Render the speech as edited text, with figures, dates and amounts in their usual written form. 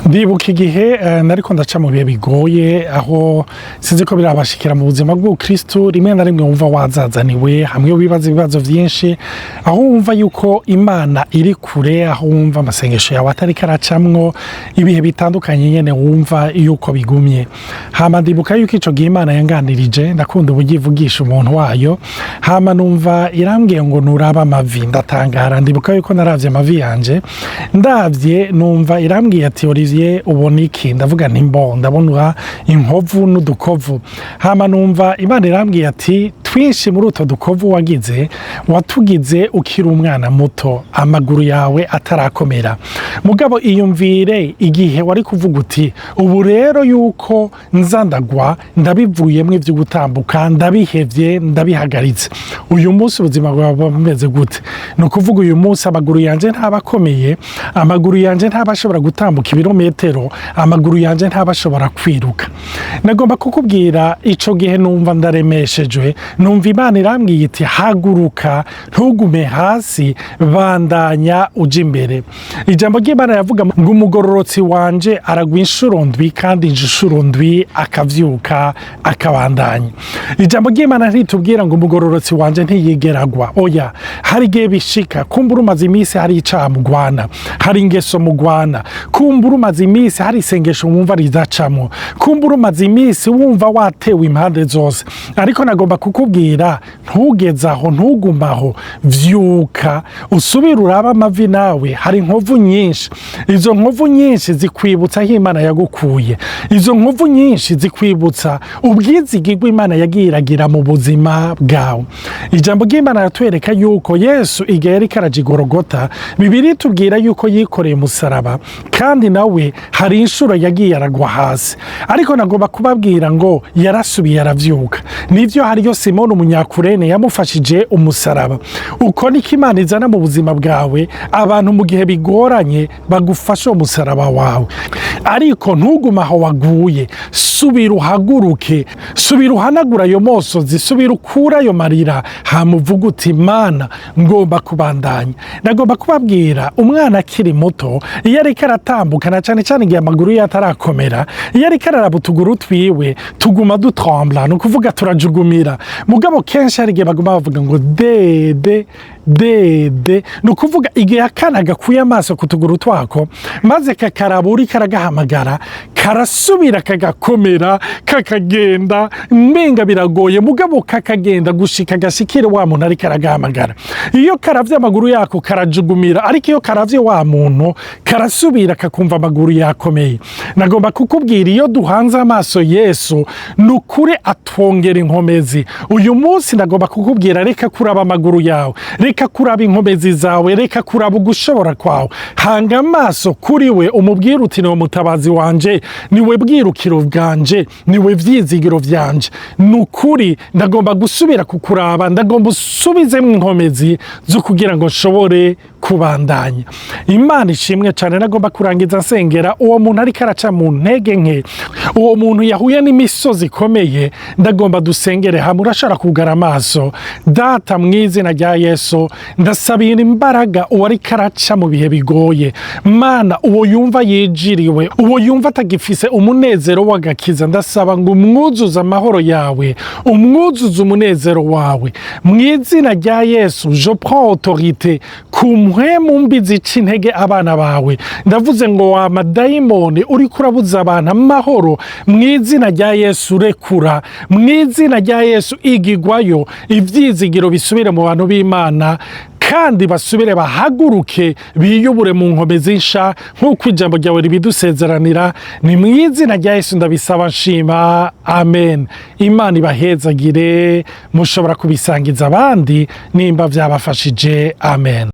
Ndibuka igihe nariko ndaca mu bihe bigoye, aho sinzi ko birabashikira mu buzima bw'ubukristu, rimwe na rimwe wumva wazazaniwe, hamwe wibaza ibibazo vyinshi, aho wumva yuko Imana iri kure, aho wumva amasengesho yawe atariko aracamwo, ibihe bitandukanye nyene wumva yuko bigumye. Hama ndibuka yuko ico gihe Imana yanganirije, ndakunda uburyo ivugisha umuntu wayo. Hama numva irambwiye ngo nuraba amavi. Ndatangara. Ndibuka yuko naravye amavi yanje, ndavye numva irambwiye ati: "Olivier, ubona iki?" Ndavuga nti: "Mbo ndabona inkovu n'udukovu." Hama numva Imana irambwiye ati: "Twinshi muri utwo dukovu wagize, watugize ukiri umwana muto, amaguru yawe atarakomera. Mugabo iyumvire igihe wari kuvuga uti: 'Ubu rero yuko nza ndagwa, ndabivuyemo, ibyo gutambuka ndabihevye, ndabihagaritse.' Uyu munsi ubuzima bwawe buba bumeze gute?" Ni ukuvuga, uyu munsi amaguru yanje ntaba akomeye, amaguru yanje ntaba ashobora gutambuka ibirometero, amaguru yanje ntaba ashobora kwiruka. Nagomba kukubwira, ico gihe numva ndaremeshejwe, numva Imana irambwiye iti: "Haguruka, ntugume hasi, bandanya uja imbere." Ijambo ry'Imana riravuga ngo: "Umugororotsi wanje aragwa inshuro ndwi, kandi inshuro ndwi akavyuka akabandanya." Ijambo ry'Imana ntitubwira ngo umugororotsi wanje ntiyigeragwa. Oya, hari igihe bishika. Kumbura umaze iminsi hari icaha mugwana, hari ingeso mugwana, kumbura umaze iminsi hari isengesho wumva ridacamwo, kumbura umaze iminsi wumva watewe impande zose. Ariko nagomba kukubwira, ntugeze aho, ntugumaho, vyuka usubire urabe amavi nawe. Hari inkovu nyinshi. Izo nkovu nyinshi zikwibutsa aho Imana yagukuye. Izo nkovu nyinshi zikwibutsa ubwizigirwa Imana yagiye iragira mu buzima bwawe. Ijambo ry'Imana riratwereka yuko Yesu, igihe yariko araja i Gorogota, Bibiliya itubwira yuko yikoreye umusaraba, kandi nawe hari inshuro yagiye aragwa hasi. Ariko nagomba kubabwira ngo yarasubiye aravyuka. Nivyo, hariyo Simoni umunyakurene yamufashije umusaraba. Uko niko Imana izana mu buzima bwawe abantu mu gihe bigoranye, bagufasha uwo musaraba wawe. Ariko ntugume aho waguye, subira uhaguruke, subira uhanagura ayo mosozi, subira ukure ayo marira, hama uvuge uti: "Mana, ngomba kubandanya." Nagomba kubabwira, umwana akiri muto, iyo ariko aratambuka, na cane cane igihe amaguru ye atarakomera, iyo ariko araraba utuguru twiwe, tuguma dutrembla, ni ukuvuga turajugumira. Mugabo kenshi hari igihe baguma bavuga ngo dede dede. Ni ukuvuga, igihe akana gakuye amaso ku tuguru twako maze kakaraba uriko aragahamagara, karasubira kagakomera, kakagenda mbenga biragoye, mugabo kakagenda gushika gashikire wa muntu ariko aragahamagara. Iyo karavye amaguru yako karajugumira, ariko iyo karavye wa muntu karasubira kakumva amaguru yakomeye. Nagomba kukubwira, iyo duhanze amaso Yesu, ni ukuri atwongera inkomezi. Uyu munsi ndagomba kukubwira, reka kuraba amaguru yawe, reka kuraba inkomezi zawe, reka kuraba ugushobora kwawe. Hanga amaso kuri we, umubwire uti: "Niwe mutabazi wanje, niwe bwirukiro bwanje, niwe vyizigiro vyanje. Ni ukuri ndagomba gusubira kukuraba, ndagomba usubizemwo inkomezi zo kugira ngo nshobore kubandanya." Imana ishimwe cyane. Nagomba kurangiza nsengera uwo muntu ariko araca mu ntege nke, uwo muntu yahuye n'imisozi ikomeye. Ndagomba dusengere hamwe. Urashobora kugara amaso. Data, mu izina rya Yesu, ndasabira imbaraga uwo ariko araca mu bihe bigoye. Mana, uwo yumva yijiriwe, uwo yumva atagifise umunezero w'agakiza, ndasaba ngo umwuzuze amahoro yawe, umwuzuze umunezero wawe, mu izina rya Yesu. Je prends autorité ku mpwemu mbi zica intege abana bawe. Ndavuze ngo: wa madayimoni uriko urabuza abantu amahoro, mu izina rya Yesu rekura, mu izina rya Yesu igigwayo. Ivyizigiro bisubire mu bantu b'Imana, kandi basubire bahaguruke, biyubure mu nkomezi nsha nk'uko ijambo ryawe ribidusezeranira. Ni mu izina rya Yesu ndabisaba nshima, amen. Imana ibahezagire. Mushobora kubisangiza abandi nimba byabafashije. Amen.